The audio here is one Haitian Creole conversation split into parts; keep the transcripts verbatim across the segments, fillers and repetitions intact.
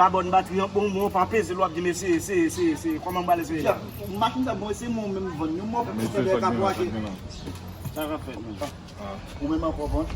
Pa bòn batri an, bon, bon, pa peze l, w ap di, "Mesye, se, se, se, kòman m pral eseye la?" Machin sa bon, se mwen menm vann yo, mwen fè ka pou achte. Sa k ap fèt menm? Ou menm ankò vann.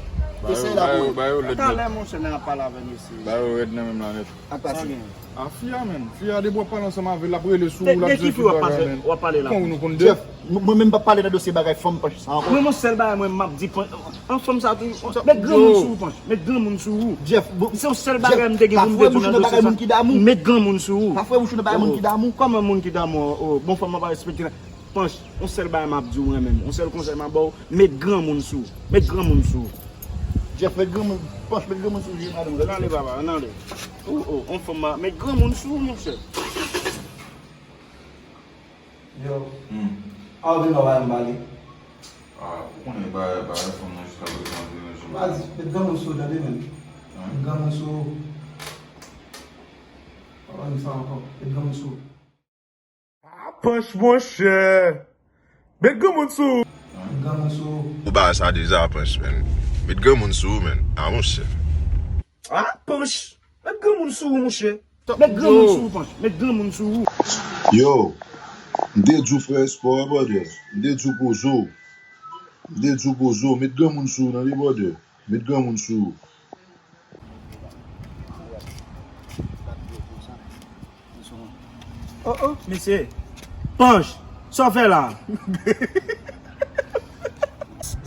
Eseye la pou mwen. Talè, monchè, n ap pale avè mesye. Ba yo rèd nan menm la nèt. Ak pase. A fi a, menm. Fi a, depi w ap pale ansanm avè l, l ap rele sou ou, l ap di tout bagay, menm. W ap pale la. Kon nou konn de. Jeff, mwen menm p ap pale nan dosye bagay fanm Panch sa ankò. Mwen, yon sèl bagay, mwen, m ap di Panch. An fanm sa tou, met granmoun sou ou, Panch. Met granmoun sou ou. Jeff, se yon sèl bagay m te gen pou m te di nan dosye sa. Met granmoun sou ou. Pa fouye bouch ou nan bagay moun ki damou. Kòman moun ki damou? Oh, bon, fanm nan pa respekte. Panch, yon sèl bagay m ap di w mwen menm, yon sèl konsèy m ap ba w, met granmoun sou ou. Met granmoun sou ou. Jeff, met granmoun, Panch, met granmoun sou ou, Jeff, madanm. Ann ale, papa, ann ale. Oh, oh, yon fanm, met granmoun sou ou, monchè. Yo. Hmm. A, ou vin la, w pa janm pale. Ah, ou konnen bagay, bagay fanm nan jiska prezan, an vin jwenn. Vas-y, met granmoun sou ou, tande, menm. Hein? Met granmoun sou ou. Pa di sa ankò. Met granmoun sou ou. Ah, Panch, monchè. Met granmoun sou ou. Met granmoun sou ou. Ou ba sa deja, Panch, menm. Met granmoun sou ou, menm. Ah, monchè. Ah, Panch. Met granmoun sou ou, monchè. Met granmoun sou ou, Panch. Met granmoun sou ou. Yo, m te di w frè Espò a, brother. M te di w poze w. M te di w poze w. Met granmoun sou ou, tande, brother. Met granmoun sou ou. Oh, oh, mesye. Panch, sa w fè la?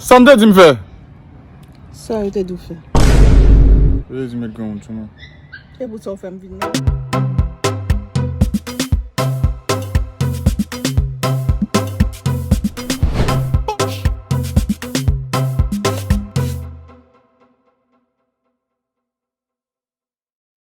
Sa m te di m fè? Sa yo te di w fè? Yo te di met granmoun sou mwen. E pou sa w fè m vin la?